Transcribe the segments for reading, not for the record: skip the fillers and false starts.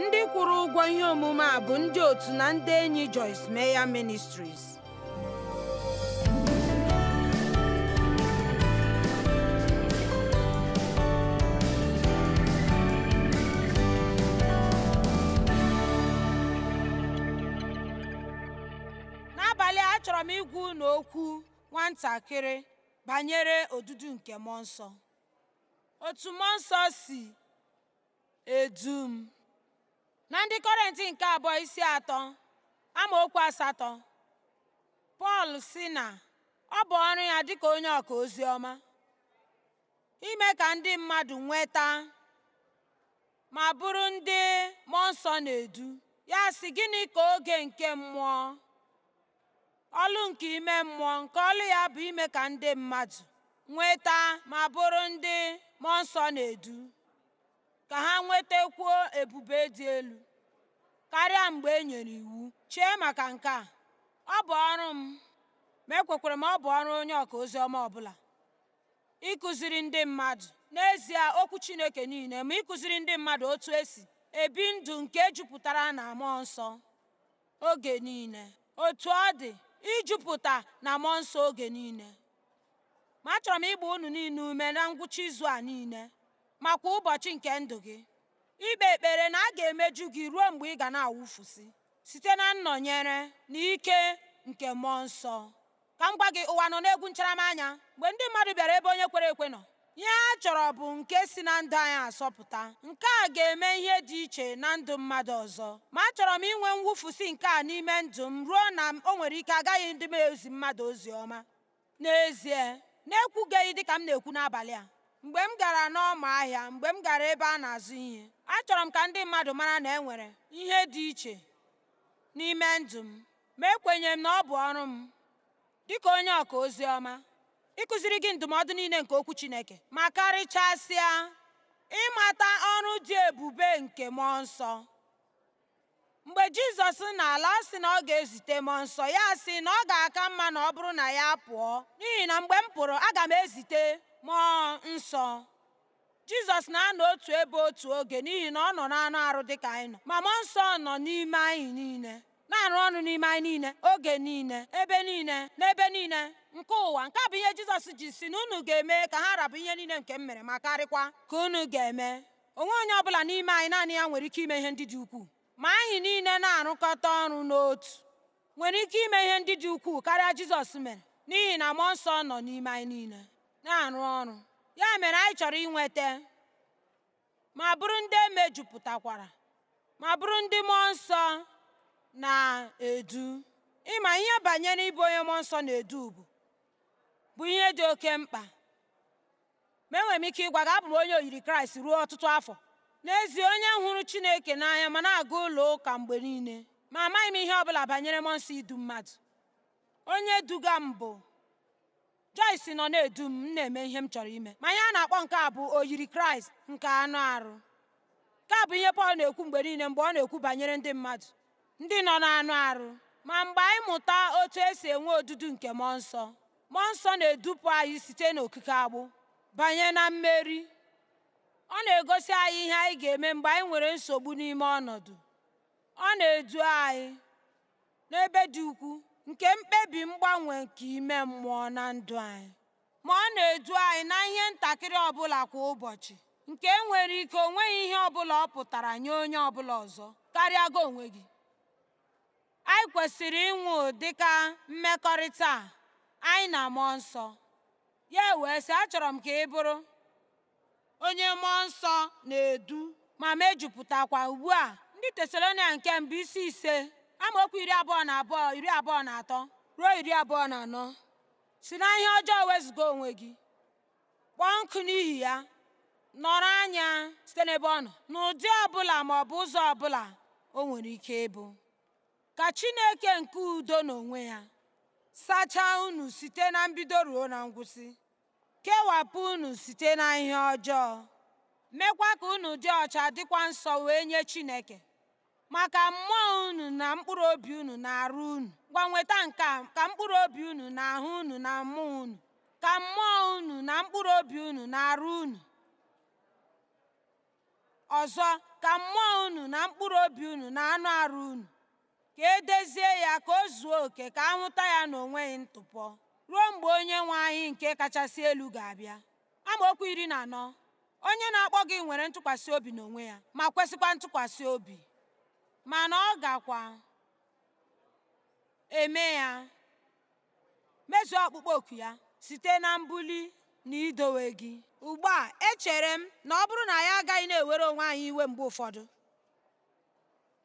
Ndị kwụrụ ụgwọ ihe omume a bụ ndị otu na ndị enyi Joyce Meyer Ministries. N'abalị a, achọrọ m ịgwa unu okwu nwantakịrị banyere odudu nke Mmụọ Nsọ. Otu Mmụọ Nsọ si edu m. Na ndị Kọrịntị nke abụọ isi 3 amaokwu 8, Pọl sị na ọ bụ ọrụ ya dịka onye ọka ozi ọma ime ka ndị mmadụ nweta ma bụrụ ndị Mmụọ Nsọ na-edu. Ya sị, gịnị ka oge nke mmụọ, ọlụ nke ime mmụọ, nke ọlụ ya bụ ime ka ndị mmadụ nweta ma bụrụ ndị Mmụọ Nsọ na-edu, ka ha nwetakwuo ebube dị elu karịa mgbe e nyere iwu. Chee maka nke a. Ọ bụ ọrụ m, ma ekwekwara m ọ bụ ọrụ onye ọka ozi ọma ọbụla, ịkụziri ndị mmadụ n'ezie okwu Chineke niile, ma ịkụziri ndị mmadụ otu esi ebi ndụ nke jupụtara na Mmụọ Nsọ oge niile. Otu ọ dị, ijupụta na Mmụọ Nsọ oge niile. Ma achọrọ m ịgba unu niile ume na ngwụcha izu a niile, ma kwa ụbọchị nke ndụ gị, ikpe ekpere na a ga-emeju gị ruo mgbe ị ga na-awụfusi site na nnọnyere na ike nke Mmụọ Nsọ. Ka m gwa gị, ụwa nọ n'egwu ncharamanya. Mgbe ndị mmadụ bịara ebe onye kwere ekwe nọ, ihe ha chọrọ bụ nke si na ndụ anyị asọpụta. Nke a ga-eme ihe dị iche na ndụ mmadụ ọzọ. Ma achọrọ m inwe mwụfusi nke a n'ime ndụ m ruo na o nwere ike agaghị ndị m ezi mmadụ ozi ọma. N'ezie, na-ekwugeghị dịka m na-ekwu n'abalị a. Mgbe m gara n'ọma ahịa, mgbe m gara ebe a na-azụ ihe, achọrọ m ka ndị mmadụ mara na e nwere ihe dị iche n'ime ndụ m. Ma ekwenyere m na ọ bụ ọrụ m dịka onye ọka ozi ọma ịkụziri gị ndụmọdụ niile nke okwu Chineke, ma karịchasịa ịmata ọrụ dị ebube nke Mmụọ Nsọ. Mgbe Jizọs na-ala, ọ sị na ọ ga-ezite Mmụọ Nsọ. Ya sị na ọ ga-aka mma na ọ bụrụ na ya pụọ, n'ihi na mgbe m pụrụ, aga m ezite Mmụọ Nsọ. Jizọs na-anọ otu ebe otu oge n'ihi na ọ nọ n'anụ arụ dịka anyị nọ. Ma Mmụọ Nsọ nọ n'ime anyị niile, na-arụ ọrụ n'ime anyị niile, oge niile, ebe niile, n'ebe niile nke ụwa. Nke a bụ ihe Jizọs ji sị na unu ga-eme ka ha rabụ ihe niile nke m mere, ma karịkwa ka unu ga-eme. Onwe onye ọbụla n'ime anyị naanị ya nwere ike ime ihe ndị dị ukwuu. Ma anyị niile na-arụkọta ọrụ n'otu nwere ike ime ihe ndị dị ukwuu karịa Jizọs mere, n'ihi na Mmụọ Nsọ nọ n'ime anyị niile na-arụ ọrụ. Ya mere anyị chọrọ inweta ma bụrụ ndị emejupụtakwara ma bụrụ ndị Mmụọ Nsọ na-edu. Ịma ihe banyere ịbụ onye Mmụọ Nsọ na-edu bụ ihe dị oke mkpa. Ma enwere m ike ịgwa gị, abụ m onye oyiri Kraịst ruo ọtụtụ afọ. N'ezie, onye hụrụ Chineke n'anya ma na-aga ụlọ ụka mgbe niile, ma amaghị m ihe ọbụla banyere Mmụọ Nsọ idu mmadụ. Onye duga m bụ Joyce nọ na-edu m, na-eme ihe m chọrọ ime. Ma ihe a na-akpọ nke a bụ oyiri Kraịst nke anụ arụ. Nke a bụ ihe Pọl na-ekwu mgbe niile mgbe ọ na-ekwu banyere ndị mmadụ, ndị nọ n'anụ arụ. Ma mgbe anyị mụta otu esi enwe odudu nke Mmụọ Nsọ, Mmụọ Nsọ na-edupụ anyị site n'okike agbụ banye na mmeri. Ọ na-egosi anyị ihe anyị ga-eme mgbe anyị nwere nsogbu n'ime ọnọdụ. Ọ na-edu anyị n'ebe dị ukwuu nke mkpebi mgbanwe nke ime mmụọ na ndụ anyị. Ma ọ na-edu anyị na ihe ntakịrị ọbụla kwa ụbọchị nke nwere ike o nweghị ihe ọbụla ọ pụtara nye onye ọbụla ọzọ karịa gị onwe gị. Anyị kwesịrị inwe ụdịka mmekọrịta a anyị na Mmụọ Nsọ. Ya wee sị, achọrọ m ka ị bụrụ onye Mmụọ Nsọ na-edu ma mejupụtakwa. Ugbu a, ndị Tesalonia nke mbụ isi 5 amaokwu 22, 23 ruo 24 si na ihe ọjọọ wezụga onwe gị, kpọọ nkụ n'ihi ya, nọrọ anya site n'ebe ọ nọ, n'ụdị ọbụla ma ọ bụ ụzọ ọbụla o nwere ike ịbụ. Ka Chineke nke udo n'onwe ya sachaa unu site na mbido ruo na ngwụsị, kewapụ unu site na ihe ọjọọ, mekwa ka unu dị ọcha dịkwa nsọ wee nye Chineke, maka mmụọ unu na mkpụrụ obi unu na arụ unu. Ngwa nweta nke a, ka mkpụrụ obi unu na ahụ unu na mmụọ unu, ka mmụọ unu na mkpụrụ obi unu na arụ unu. Ọzọ, ka mmụọ unu na mkpụrụ obi unu na anụ arụ unu, ka e dezie ya ka o zuo oke ka a hụta ya na o nweghị ntụpọ, ruo mgbe Onyenwe anyị nke kachasị elu ga-abịa. Amaokwu 14. Onye na-akpọ gị nwere ntụkwasị obi n'onwe ya ma kwesịkwa ntụkwasị obi, mana ọ gakwa eme ya, mezuo ọkpụkpọ oku ya site na mbuli na idowe gị. Ugbu a, echere m na ọ bụrụ na anyị agaghị na-ewere onwe anyị iwe mgbe ụfọdụ,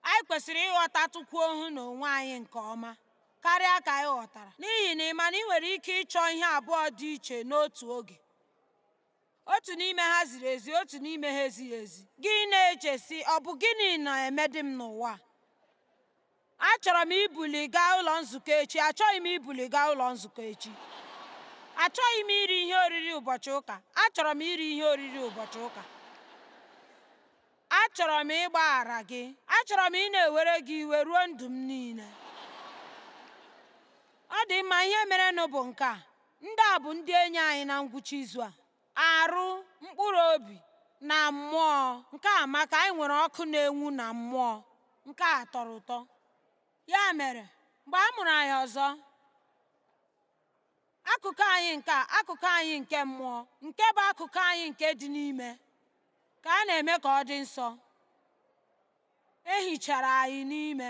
anyị kwesịrị ịghọtatụkwu ohu n'onwe anyị nke ọma karịa ka anyị ghọtara. N'ihi na ị ma na ị nwere ike ịchọ ihe abụọ dị iche n'otu oge. Otu n'ime ha ziri ezi, otu n'ime ha ezighị ezi. Gị na-eche sị, ọ bụ gịnị na-emedị m n'ụwa a? Achọrọ m ibuli gaa ụlọ nzukọ echi, achọghị m ibuli gaa ụlọ nzukọ echi. Achọghị m iri ihe oriri ụbọchị ụka, achọrọ m iri ihe oriri ụbọchị ụka. Achọrọ m ịgbaghara gị, achọrọ m ị na-ewere gị iwe ruo ndụ m niile. Ọ dị mma, ihe merenụ bụ nke a. Ndị a bụ ndị enyi anyị na ngwụcha izu a. Arụ, mkpụrụ obi, na mmụọ. Nke a maka anyị nwere ọkụ na-enwu na mmụọ. Nke a tọrọ ụtọ. Ya mere, mgbe a mụrụ anyị ọzọ, akụkụ anyị nke a, akụkụ anyị nke mmụọ, nke bụ akụkụ anyị nke dị n'ime, ka a na-eme ka ọ dị nsọ. E hichara anyị n'ime.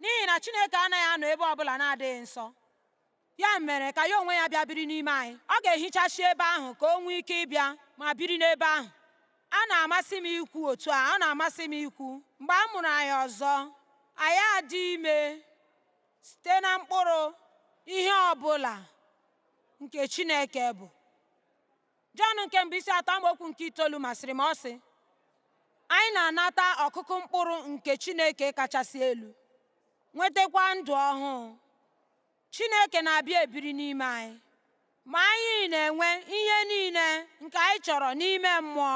N'ihi na Chineke anaghị anọ ebe ọbụla na-adịghị nsọ. Ya mere, ka ya onwe ya bịa biri n'ime anyị. Ọ ga-ehichasị ebe ahụ ka o nwee ike ịbịa ma biri n'ebe ahụ. A na-amasị m ikwu otu a, ọ na-amasị m ikwu, mgbe a mụrụ anyị ọzọ, anyị adị ime site na mkpụrụ ihe ọbụla nke Chineke bụ. Jọn nke mbụ isi atọ amaokwu nke itoolu masịrị m, ọ sị, anyị na-anata ọkụkụ mkpụrụ nke Chineke kachasị elu, nwetakwa ndụ ọhụụ. Chineke na-abịa ebiri n'ime anyị, ma anyị na-enwe ihe niile nke anyị chọrọ n'ime mmụọ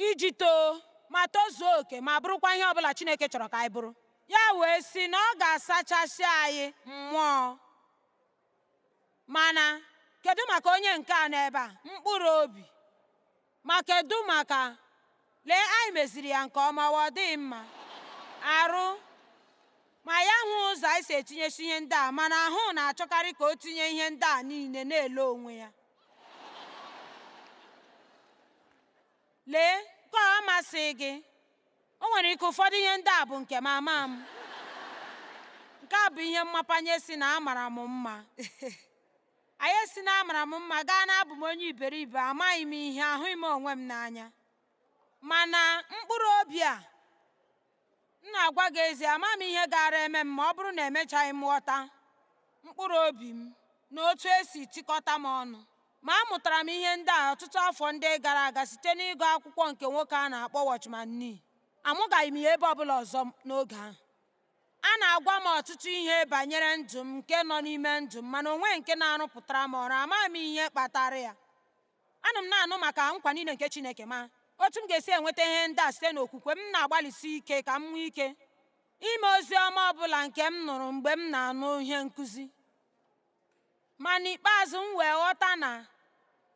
iji too ma tozuo oke ma bụrụkwa ihe ọbụla Chineke chọrọ ka anyị bụrụ. Ya wee sị na ọ ga-asachasị anyị mmụọ. Mana kedu maka onye nke a n'ebe a? Mkpụrụ obi. Ma kedu maka lee, anyị meziri ya nke ọma, ọ dịghị mma. Arụ. Ma ya hụ ụzọ anyị si etinyesi ihe ndị a, mana ahụ na-achọkarị ka o tinye ihe ndị a niile na-ele onwe ya. Lee, nke a amasịghị gị. O nwere ike ụfọdụ ihe ndị a bụ nke m ama m. Nke a bụ ihe mmapanye si na amara m mma. Anyị esi na amara m mma gaa na abụ m onye iberibe, amaghị m ihe, ahụghị m onwe m n'anya. Mana mkpụrụ obi a, m na-agwa gị ezie, amaghị m ihe gaara eme m ma ọ bụrụ na emechaghị m ghọta mkpụrụ obi m na otu esi tikọta m ọnụ. Ma amụtara m ihe ndị a ọtụtụ afọ ndị gara aga site n'ịgụ akwụkwọ nke nwoke a na-akpọ Watchman Nee. Amụgaghị m ya ebe ọbụla ọzọ n'oge ahụ. A na-agwa m ọtụtụ ihe banyere ndụ m nke nọ n'ime ndụ m, mana o nweghị nke na-arụpụtara m ọrụ. Amaghị m ihe kpatara ya. Anọ m na-anụ maka nkwa niile nke Chineke, ma otu m ga-esi enweta ihe ndị a site n'okwukwe m na-agbalịsi ike ka m nwee ike ime ozi ọma ọbụla nke m nụrụ mgbe m na-anụ ihe nkụzi. Ma n'ikpeazụ m wee ghọta na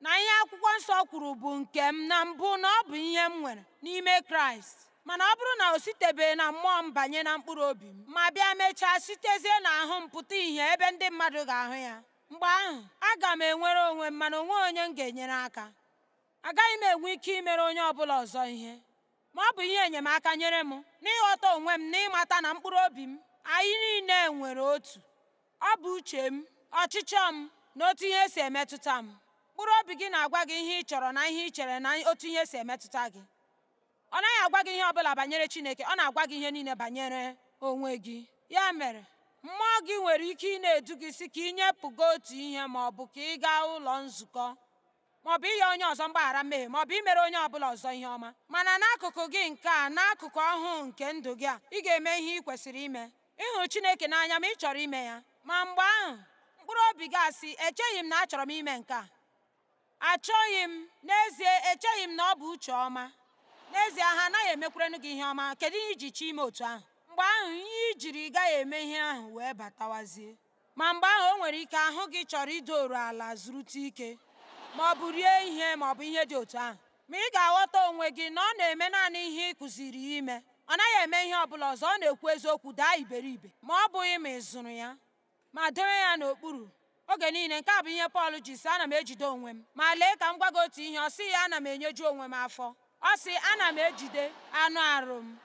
na ihe akwụkwọ nsọ kwuru bụ nke m na mbụ, na ọ bụ ihe m nwere n'ime Kraịst. Mana ọ bụrụ na o sitebeghị na mmụọ m banye na mkpụrụ obi m ma bịa mechaa sitezie n'ahụ m pụta ìhè ebe ndị mmadụ ga-ahụ ya, mgbe ahụ aga m enwere onwe m, mana onwe onye m ga-enyere aka. Agaghị m enwe ike imere onye ọbụla ọzọ ihe. Ma ọ bụ ihe enyemaka nyere m n'ịghọta onwe m na ịmata na mkpụrụ obi m, anyị niile nwere otu. Ọ bụ uche m, ọchịchọ m, na otu ihe si emetụta m. Mkpụrụ obi gị na-agwa gị ihe ị chọrọ na ihe ị chere na otu ihe si emetụta gị. Ọ naghị agwa gị ihe ọbụla banyere Chineke, ọ na-agwa gị ihe niile banyere onwe gị. Ya mere, mmụọ gị nwere ike ị na-edu gị sị ka ị nyepụga otu ihe ma ọ bụ ka ị gaa ụlọ nzukọ, ma ọ bụ inye onye ọzọ mgbaghara mmehie, ma ọ bụ imere onye ọbụla ọzọ ihe ọma. Mana n'akụkụ gị nke a, n'akụkụ ọhụụ nke ndụ gị a, ị ga-eme ihe ị kwesịrị ime. Ị hụrụ Chineke n'anya ma ị chọrọ ime ya. Ma mgbe ahụ, mkpụrụ obi gị asị, echeghị m na achọrọ m ime nke a. Achọghị m, n'ezie echeghị m na ọ bụ uche ọma. N'ezie ha anaghị emekwaranụ gị ihe ọma. Kedu ihe iji chọọ ime otu ahụ? Mgbe ahụ ihe i jiri gaghị eme ihe ahụ wee batawazie. Ma mgbe ahụ o nwere ike ahụ gị chọrọ idoru ala zurute ike, ma ọ bụ rie ihe ma ọ bụ ihe dị otu ahụ. Ma ị ga-aghọta onwe gị na ọ na-eme naanị ihe ị kụziri ya ime. Ọ naghị eme ihe ọ bụla ọzọ, ọ na-ekwu eziokwu daa iberibe, ma ọ bụghị ma ị zụrụ ya ma dewe ya n'okpuru oge niile. Nke a bụ ihe Pọl ji sị, ana m ejide onwe m. Ma lee ka m gwa gị otu ihe, ọ sịghị ana m enyeju onwe m afọ. Ọ sị ana m ejide anụ arụ m.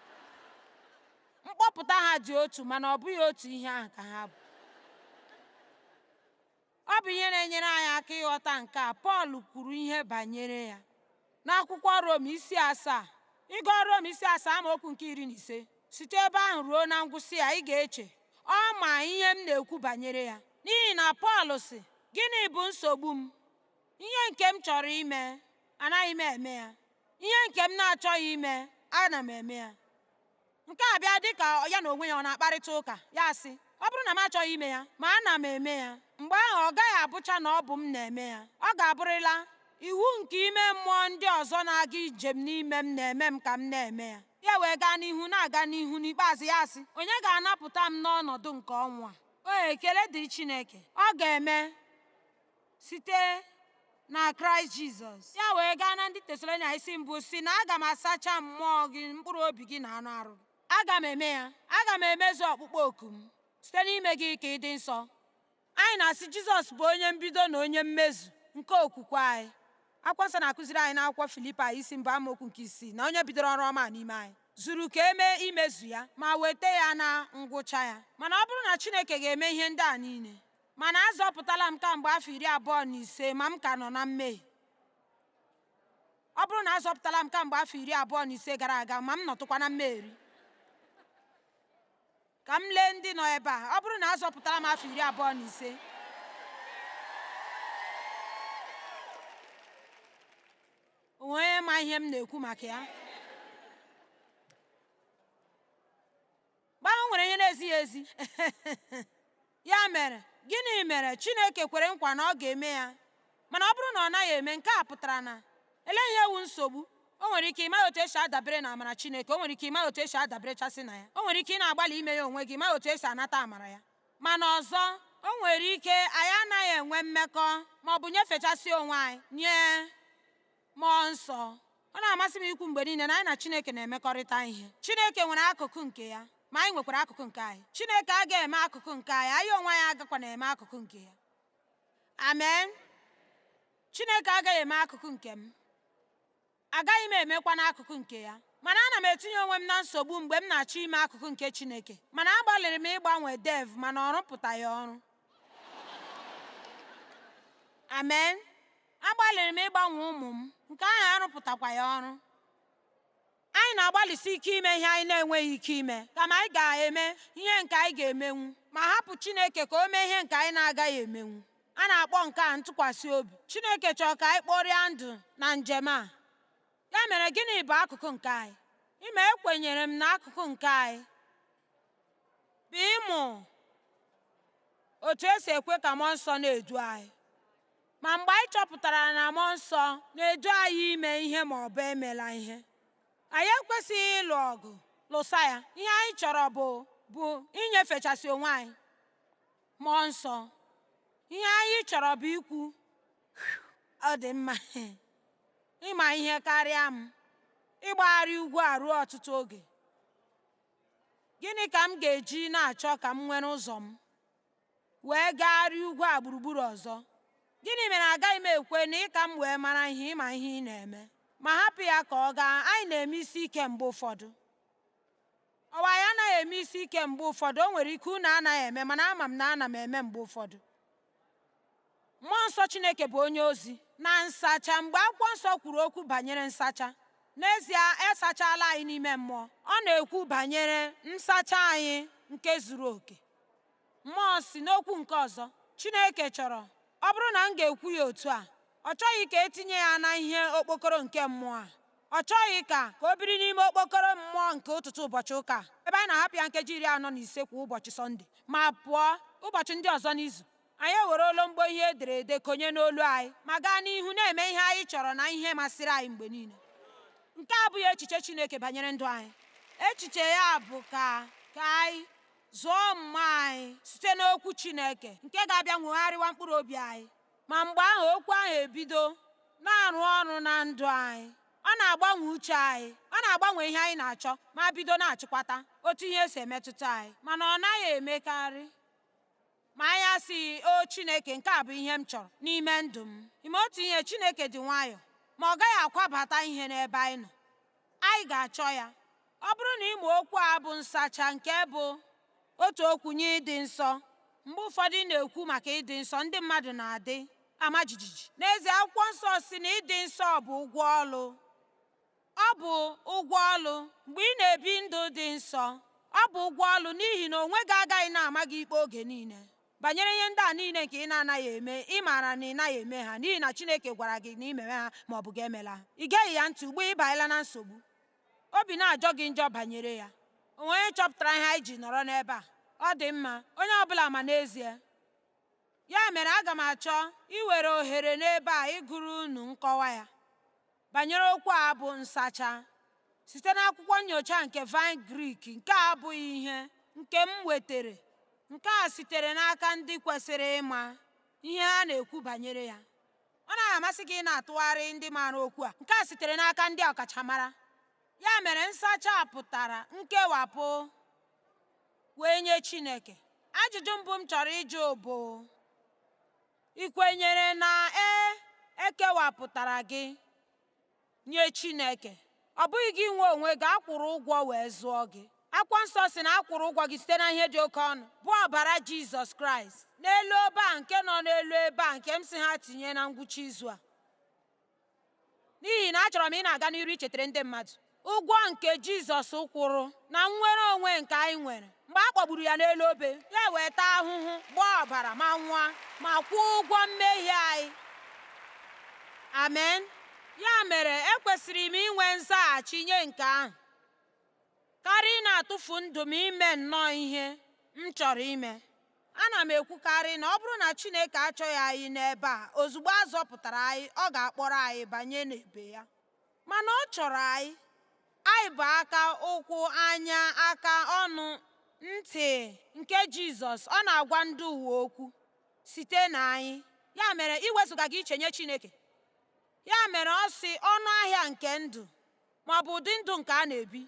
Mkpọpụta ha dị otu, mana ọ bụghị otu ihe ahụ ka ha bụ. Ọ bụ ihe na-enyere anyị aka ịghọta nke a. Pọl kwuru ihe banyere ya n'akwụkwọ Rom isi 7. Ịgụọ Rom isi 7 amaokwu nke 15, site ebe ahụ ruo na ngwụsị ya, ị ga-eche ọ ma ihe m na-ekwu banyere ya. N'ihi na Pọl sị, gịnị bụ nsogbu m? Ihe nke m chọrọ ime, anaghị m eme ya. Ihe nke m na-achọghị ime, ana m eme ya. Nke a bịa dị ka ya na onwe ya ọ na-akparịta ụka. Ya sị, ọ bụrụ na m achọghị ime ya, ma ana m eme ya, mgbe ahụ ọ gaghị abụcha na ọ bụ m na-eme ya. Ọ ga-abụrịla iwu nke ime mmụọ ndị ọzọ na-aga njem n'ime m na-eme m ka m na-eme ya. Ya wee gaa n'ihu na-aga n'ihu, n'ikpeazụ ya sị, onye ga-anapụta m n'ọnọdụ nke ọnwụ a? O ekele dịrị Chineke. Ọ ga-eme site na Kraịst Jizọs. Ya wee gaa na ndị Tesalonia isi mbụ sị na aga m asacha mmụọ gị, mkpụrụ obi gị na anụ arụ gị. Aga m eme ya. Aga m emezu ọkpụkpọ oku m site n'ime gị ka ị dị nsọ. Anyị na-asị Jizọs bụ onye mbido na onye mmezu nke okwukwe anyị. Akwụkwọ nsọ na-akụziri anyị n'akwụkwọ Filipaị isi 1 amaokwu nke 6 na onye bidoro ọrụ ọma n'ime anyị zuru ka emee imezu ya ma weta ya na ngwụcha ya. Mana ọ bụrụ na Chineke ga-eme ihe ndị a niile, mana azọpụtala m kamgbe afọ 25 ma m ka nọ na mmehie. Ọ bụrụ na azọpụtala m kamgbe afọ 25 gara aga ma m nọtụkwa na mmehie, ka m lee ndị nọ ebe a. Ọ bụrụ na azọpụtara m afọ 25, onwe onye ma ihe m na-ekwu maka ya? Mgbe ahụ nwere ihe na-ezighị ezi. Ya mere, gịnị mere Chineke kwere nkwa na ọ ga-eme ya? Mana ọ bụrụ na ọ naghị eme, nke a pụtara na elee ihe wu nsogbu? O nwere ike ịmaghị otu esi adabere na amara Chineke. O nwere ike ịmaghị otu esi adaberechasị na ya. O nwere ike ị na-agbalị ime ya onwe gị, ịmaghị otu esi anata amara ya. Mana ọzọ, o nwere ike anyị anaghị enwe mmekọ ma ọ bụ nyefechasị onwe anyị nye Mmụọ Nsọ. Ọ na-amasị m ikwu mgbe niile na anyị na Chineke na-emekọrịta ihe. Chineke nwere akụkụ nke ya, ma anyị nwekwara akụkụ nke anyị. Chineke agaghị eme akụkụ nke anyị, anyị onwe anyị agakwa na-eme akụkụ nke ya. Amen. Chineke agaghị eme akụkụ nke m, agaghị m emekwa n'akụkụ nke ya. Mana ana m etinye onwe m na nsogbu mgbe m na-achọ ime akụkụ nke Chineke. Mana agbalịrị m ịgbanwe Dev, mana ọ rụpụtaghị ọrụ. Amen. Agbalịrị m ịgbanwe ụmụ m, nke ahụ arụpụtakwa ya ọrụ. Anyị na-agbalịsi ike ime ihe anyị na-enweghị ike ime, kama anyị ga-eme ihe nke anyị ga-emenwu, ma hapụ Chineke ka o mee ihe nke anyị na-agaghị emenwu. A na-akpọ nke a ntụkwasị obi. Chineke chọrọ ka anyị kpọrịa ndụ na njem a. Ya mere, gịnị bụ akụkụ nke anyị? Ime ekwenyere m na akụkụ nke anyị bụ ịmụ otu esi ekwe ka Mmụọ Nsọ na-edu anyị. Ma mgbe anyị chọpụtara na Mmụọ Nsọ na-edu anyị ime ihe ma ọ bụ emela ihe, anyị ekwesịghị ịlụ ọgụ lụsa ya. Ihe anyị chọrọ bụ inyefechasị onwe anyị Mmụọ Nsọ. Ihe anyị chọrọ bụ ikwu, ọ dị mma ịma ihe karịa m, ịgbagharị ugwu a ruo ọtụtụ oge. Gịnị ka m ga-eji na-achọ ka m nwere ụzọ m wee gagharịa ugwu a gburugburu ọzọ? Gịnị mere agaghị m ekwe na ị ka m wee mara ihe ịma ihe ị na-eme? Ma hapụ ya ka ọ gaa. Anyị na-eme isi ike mgbe ụfọdụ. Ọwa anyị anaghị eme isi ike mgbe ụfọdụ. O nwere ike unu anaghị eme, mana ama m na ana m eme mgbe ụfọdụ. Mmụọ Nsọ Chineke bụ onye ozi na nsacha. Mgbe akwụkwọ nsọ kwuru okwu banyere nsacha, n'ezie esachala anyị n'ime mmụọ. Ọ na-ekwu banyere nsacha anyị nke zuru oke. Mmụọ si n'okwu nke ọzọ, Chineke chọrọ, ọ bụrụ na m ga-ekwu ya otu a, ọ chọghị ka etinye ya na ihe okpokoro nke mmụọ a. Ọ chọghị ka o biri n'ime okpokoro mmụọ nke ụtụtụ ụbọchị ụka, ebe anyị na-ahapụ ya nkeji 45 kwa ụbọchị Sọnde, ma pụọ ụbọchị ndị ọzọ n'izu. Anyị ewerela mgbo ihe ederede konye n'olu anyị ma gaa n'ihu na-eme ihe anyị chọrọ na ihe masịrị anyị mgbe niile. Nke a abụghị echiche Chineke banyere ndụ anyị. Echiche ya bụ ka anyị zụọ mmụọ anyị site n'okwu Chineke nke ga-abịa nwegharịwa mkpụrụ obi anyị. Ma mgbe ahụ okwu ahụ ebido na-arụ ọrụ na ndụ anyị. Ọ na-agbanwe uche anyị, ọ na-agbanwe ihe anyị na-achọ ma bido na-achịkwata otu ihe si emetụta anyị, mana ọ naghị emekarị ma anyị asịghị, "O Chineke, nke a bụ ihe m chọrọ n'ime ndụ m." Ime otu ihe, Chineke dị nwayọọ, ma ọ gaghị akwabata ihe n'ebe anyị nọ. Anyị ga-achọ ya. Ọ bụrụ na ịmụ okwu a bụ nsacha, nke bụ otu okwu nye ịdị nsọ, mgbe ụfọdụ ị na-ekwu maka ịdị nsọ, ndị mmadụ na-adị ama jijiji. N'ezie, akwụkwọ nsọ si na ịdị nsọ bụ ụgwọ ọlụ. Ọ bụ ụgwọ ọlụ mgbe ị na-ebi ndụ dị nsọ. Ọ bụ ụgwọ ọlụ n'ihi na onwe gị agaghị na-ama gị ikpe oge niile banyere ihe ndị a niile nke ị na-anaghị eme. Ị maara na ị naghị eme ha n'ihi na Chineke gwara gị na imewe ha ma ọ bụ gị emela ha. Ị geghị ya ntị. Ugbu ị banyela na nsogbu, obi na-ajọ gị njọ banyere ya. Onwe onye chọpụtara ihe anyị ji nọrọ n'ebe a? Ọ dị mma, onye ọbụla ma n'ezie. Ya mere aga m achọ iwere ohere n'ebe a ịgụrụ unu nkọwa ya banyere okwu a bụ nsacha site n'akwụkwọ nyocha nke Vine Greek. Nke a abụghị ihe nke m wetere. Nke a sitere n'aka ndị kwesịrị ịma ihe ha na-ekwu banyere ya. Ọ naghị amasị gị ị na-atụgharị ndị maara okwu a. Nke a sitere n'aka ndị ọkachamara. Ya mere, nsacha pụtara nkewapụ wee nye Chineke. Ajụjụ mbụ m chọrọ ịjụ bụ, ị kwenyere na e ekewapụtara gị nye Chineke? Ọ bụghị gị nwe onwe gị, akwụrụ ụgwọ wee zụọ gị. Akwụkwọ nsọ si na akwụrụ ụgwọ gị site na ihe dị oke ọnụ, bụ ọbara Jizọs Kraịst n'elu obe a nke nọ n'elu ebe a, nke m si ha tinye na ngwụcha izu a, n'ihi na achọrọ m ị na-aga n'iru ichetara ndị mmadụ ụgwọ nke Jizọs kwụrụ na nnwere onwe nke anyị nwere mgbe a kpọgburu ya n'elu obe, ya wee taa ahụhụ, gbaa ọbara, ma nwụọ, ma kwụọ ụgwọ mmehie anyị. Amen. Ya mere, ekwesịrị m inwe nzaghachi nye nke ahụ karịa ị na-atụfu ndụ m ime nnọọ ihe m chọrọ ime. Ana m ekwukarị na ọ bụrụ na Chineke achọghị anyị n'ebe a, ozugbo a zọpụtara anyị, ọ ga-akpọrọ anyị banye n'ebe ya. Mana ọ chọrọ anyị. Anyị bụ aka, ụkwụ, anya, aka, ọnụ, ntị nke Jizọs. Ọ na-agwa ndị ụwa okwu site na anyị. Ya mere, iwezụga gị iche nye Chineke. Ya mere, ọ sị ọnụ ahịa nke ndụ, ma ọ bụ ụdị ndụ nke a na-ebi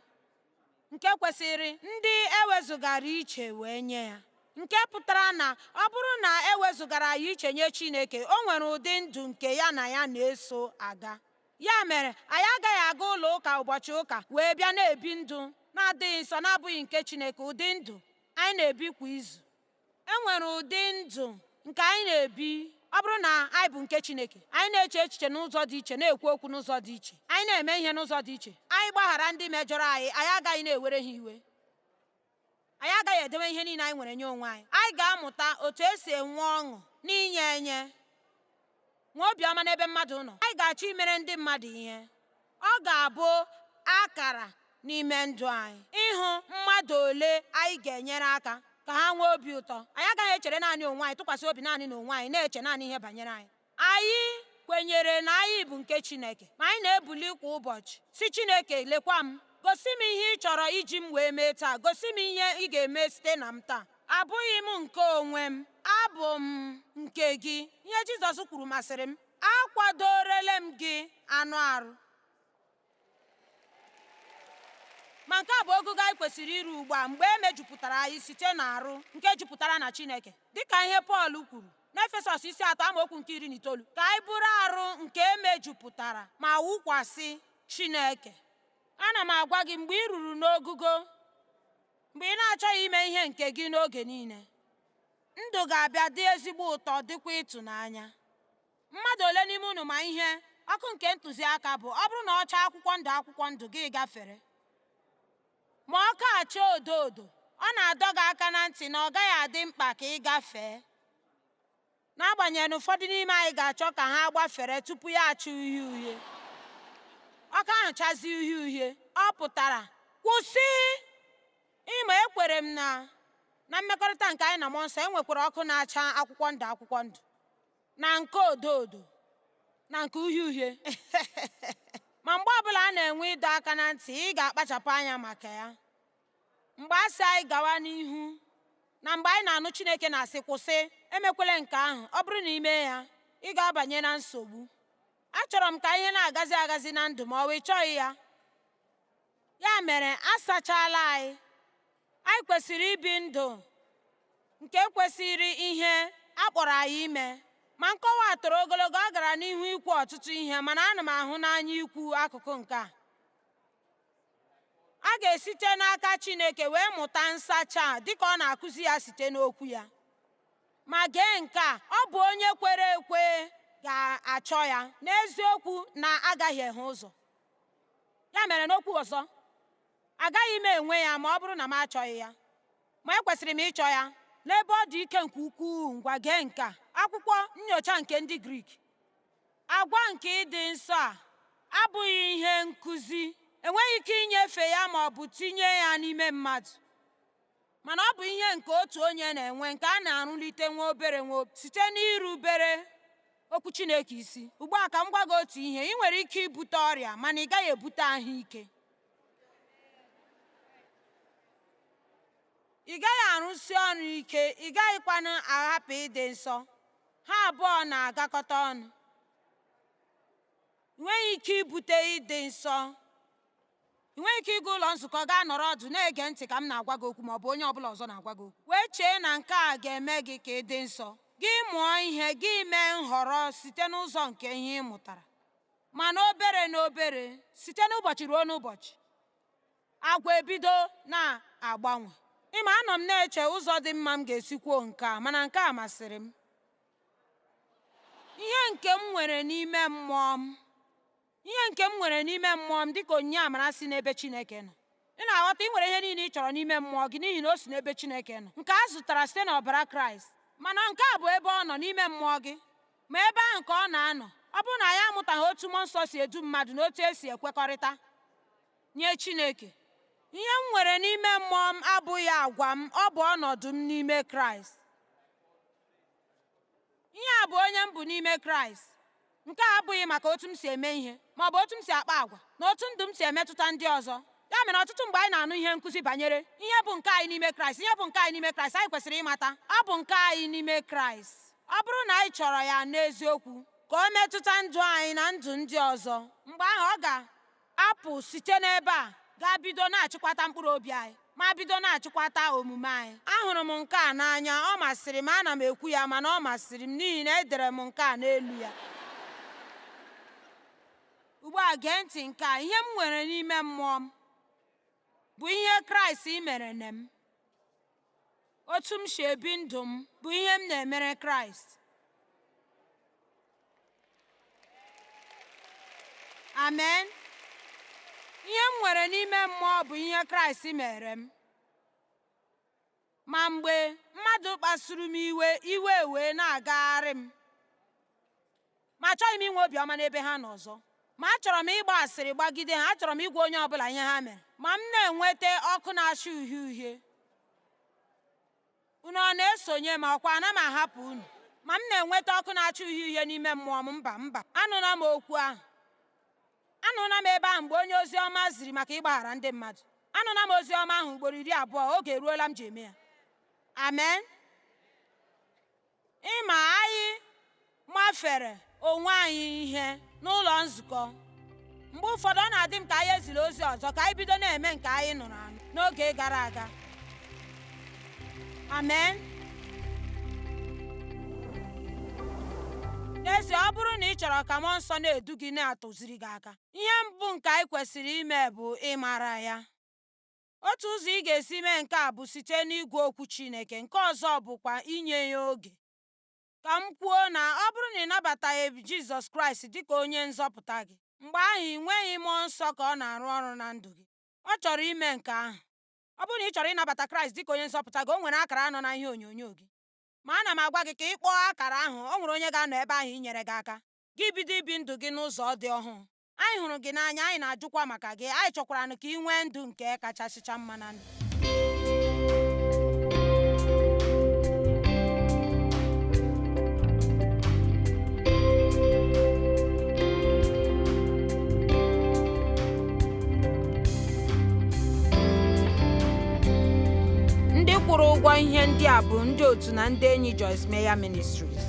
nke kwesịrị ndị ewezụgara iche wee nye ya, nke pụtara na ọ bụrụ na ewezụgara ya iche nye Chineke, o nwere ụdị ndụ nke ya na ya na-eso aga. Ya mere, anyị agaghị aga ụlọ ụka ụbọchị ụka wee bịa na-ebi ndụ na-adịghị nsọ, na-abụghị nke Chineke. Ụdị ndụ anyị na-ebi kwa izu, e nwere ụdị ndụ nke anyị na-ebi ọ bụrụ na anyị bụ nke Chineke. Anyị na-eche echiche n'ụzọ dị iche, na-ekwu okwu n'ụzọ dị iche, anyị na-eme ihe n'ụzọ dị iche. Anyị gbaghara ndị mejọrọ anyị, anyị agaghị na-ewere ha iwe, anyị agaghị edewe ihe niile anyị nwere nye onwe anyị. Anyị ga-amụta otu esi enwe ọṅụ n'inye enye, nwee obiọma n'ebe mmadụ nọ. Anyị ga-achọ imere ndị mmadụ ihe. Ọ ga-abụ akara n'ime ndụ anyị ịhụ mmadụ ole anyị ga-enyere aka ka ha nwee obi ụtọ. Anyị agaghị echere naanị onwe anyị, tụkwasị obi naanị n'onwe anyị, na-eche naanị ihe banyere anyị. Anyị kwenyere na anyị bụ nke Chineke, ma anyị na-ebuli kwa ụbọchị si, "Chineke, lekwa m, gosi m ihe ị chọrọ iji m wee mee taa, gosi m ihe ị ga-eme site na m taa. Abụghị m nke onwe m, abụ m nke gị." Ihe Jizọs kwuru masịrị m: "Akwadorele m gị anụ arụ." Ma nke a bụ ogogo anyị kwesịrị iru ugbu a, mgbe e mejupụtara anyị site n'arụ nke jupụtara na Chineke, dịka ihe Pọl kwuru n'Efesọs isi 3 amaokwu nke 19, ka anyị bụrụ arụ nke emejupụtara ma wụkwasị Chineke. Ana m agwa gị, mgbe ị ruru n'ogugo mgbe ị na-achọghị ime ihe nke gị n'oge niile, ndụ ga-abịa dị ezigbo ụtọ, dịkwa ịtụnanya. Mmadụ ole n'ime unu ma ihe ọkụ nke ntụziaka bụ? Ọ bụrụ na ọ chaa akwụkwọ ndụ akwụkwọ ndụ, gị gafere. Ma ọkụ acha odo odo, ọ na-adọ gị aka na ntị na ọ gaghị adị mkpa ka ị gafee, n'agbanyeghị na ụfọdụ n'ime anyị ga-achọ ka ha gbafere tupu ya acha uhie uhie. Ọkụ ahụ chazie uhie uhie, ọ pụtara kwụsị. Ịma, ekwere m na na mmekọrịta nke anyị na mmụọ nsọ, e nwekwara ọkụ na-acha akwụkwọ ndụ akwụkwọ ndụ, na nke odo odo, na nke uhie uhie. Ma mgbe ọbụla a na-enwe ịdọ aka na ntị, ị ga-akpachapụ anya maka ya. Mgbe a sị anyị gawa n'ihu na mgbe anyị na-anụ Chineke na-asị kwụsị, emekwele nke ahụ. Ọ bụrụ na ime ya, ị ga-abanye na nsogbu. Achọrọ m ka ihe na-agazi agazi na ndụ m, ọ wụ ị chọghị ya? Ya mere, a sachala anyị. Anyị kwesịrị ibi ndụ nke kwesịrị ihe a kpọrọ anyị ime. Ma nkọwa a toro ogologo, ọ gara n'ihu ikwu ọtụtụ ihe, mana ana m ahụ n'anya ikwu akụkụ nke a. A ga-esite n'aka Chineke wee mụta nsacha a dịka ọ na-akụzi ya site n'okwu ya. Ma gee nke a, ọ bụ onye kwere ekwe ga-achọ ya n'eziokwu na agahieghị ụzọ. Ya mere n'okwu ọzọ, agaghị m enwe ya ma ọ bụrụ na m achọghị ya. Ma ekwesịrị m ịchọ ya n'ebe ọ dị ike nke ukwuu. Ngwa gee nke a. Akwụkwọ nnyocha nke ndị Grik. Agwa nke ịdị nsọ a abụghị ihe nkụzi. Enweghị ike inyefe ya ma ọ bụ tinye ya n'ime mmadụ. Mana ọ bụ ihe nke otu onye na-enwe nke a na-arụlite nwa obere nwa site n'irubere okwu Chineke isi. Ugbu a ka m gwa gị otu ihe, ị nwere ike ibute ọrịa mana ị gaghị ebute ahụike. Ị gaghị arụsi ọrụ ike, ị gaghịkwanụ ahapụ ịdị nsọ. Ha abụọ na-agakọta ọnụ. Ị nweghị ike ibute ịdị nsọ. Ị nweghị ike ịga ụlọ nzukọ gaa nọrọ ọdụ na-ege ntị ka m na-agwa gị okwu ma ọ bụ onye ọbụla ọzọ na-agwa gị okwu. Wee chee na nke a ga-eme gị ka ị dị nsọ. Gị mụọ ihe, gị mee nhọrọ site n'ụzọ nke ihe ị mụtara. Ma n'obere n'obere, site n'ụbọchị ruo n'ụbọchị, agwa ebido na-agbanwe. Ịma anọ m na-eche ụzọ dị mma m ga-esi kwuo nke a, mana nke a masịrị m. Ihe nke m nwere n'ime mmụọ m, ihe nke m nwere n'ime mmụọ m dịka onyinye amara si n'ebe Chineke nọ. Ị na-aghọta ị nwere ihe niile ị chọrọ n'ime mmụọ gị n'ihi na o si n'ebe Chineke nọ. Nke a zụtara site n'ọbara Kraịst. Mana nke a bụ ebe ọ nọ n'ime mmụọ gị. Ma ebe ahụ ka ọ na-anọ. Ọ bụrụ na anyị amụtaghị otu mmụọ nsọ si edu mmadụ na otu esi ekwekọrịta nye Chineke. Ihe m nwere n'ime mmụọ m abụghị agwa m, ọ bụ ọnọdụ m n'ime Kraịst. Ihe a bụ onye m bụ n'ime Kraịst. Nke a abụghị maka otu m si eme ihe ma ọ bụ otu m si akpa agwa na otu ndụ m si emetụta ndị ọzọ. Ya mere ọtụtụ mgbe anyị na-anụ ihe nkụzi banyere ihe bụ nke anyị n'ime Kraịst, ihe bụ nke anyị n'ime Kraịst, anyị kwesịrị ịmata ọ bụ nke anyị n'ime Kraịst. Ọ bụrụ na anyị chọrọ ya n'eziokwu ka o metụta ndụ anyị na ndụ ndị ọzọ, mgbe ahụ ọ ga-apụ site n'ebe a gaa bido na-achịkwata mkpụrụ obi anyị ma bido na-achịkwata omume anyị. Ahụrụ m nke a n'anya, ọ masịrị m, ana m ekwu ya mana ọ masịrị m n'ihi na edere m nke a n'elu ya. Ugbu a gee ntị nke a, ihe m nwere n'ime mmụọ m bụ ihe Kraịst mere na m. Otu m si ebi ndụ m bụ ihe m na-emere Kraịst. Amen. Ihe m nwere n'ime mmụọ bụ ihe Kraịst mere m. Ma mgbe mmadụ kpasuru m iwe, iwe wee na-agagharị m. Ma achọghị m inwe obiọma n'ebe ha nọ ọzọ. Ma achọrọ m ịgba asịrị gbagide ha, achọrọ m ịgwa onye ọbụla ihe ha mere. Ma m na-enweta ọkụ na-acha uhie uhie. Unu ọ na-esonye m ọkwa ana m ahapụ unu? Ma m na-enweta ọkụ na-acha uhie uhie n'ime mmụọ m mba mba. Anụla m okwu ahụ. Anụla m ebe ahụ mgbe onye ozi ọma ziri maka ịgbaghara ndị mmadụ. Anụla m ozi ọma ahụ ugboro 20, oge eruola m ji eme ya. Amen. Ịma anyị mafere onwe anyị ihe n'ụlọ nzukọ. Mgbe ụfọdụ ọ na-adị m ka anyị ezila ozi ọzọ ka anyị bido na-eme nke anyị nụrụ anụ n'oge gara aga. Amen. N'ezie, ọ bụrụ na ị chọrọ ka mmụọ nsọ na-edu gị na-atụziri gị aka, ihe mbụ nke anyị kwesịrị ime bụ ịmara ya. Otu ụzọ ị ga-esi mee nke a bụ site n'ịgụ okwu Chineke, nke ọzọ bụkwa inye ya oge. Ka m kwuo na ọ bụrụ na ị nabataghị Jizọs Kraịst dịka onye nzọpụta gị, mgbe ahụ ị nweghị mmụọ nsọ ka ọ na-arụ ọrụ na ndụ gị. Ọ chọrọ ime nke ahụ. Ọ bụrụ na ị chọrọ ịnabata Kraịst dịka onye nzọpụta gị, o nwere akara nọ na ihe onyonyo gị. Ma ana m agwa gị ka ị kpọọ akara ahụ, o nwere onye ga-anọ ebe ahụ inyere gị aka. Gị bido ibi ndụ gị n'ụzọ dị ọhụụ. Anyị hụrụ gị n'anya, anyị na-ajụkwa maka gị, anyị chọkwara ka ị nwee ndụ nke kachasịcha mma na ndụ. Ndị kwụrụ ụgwọ ihe ndị a bụ ndị otu na ndị enyi Joyce Meyer Ministries.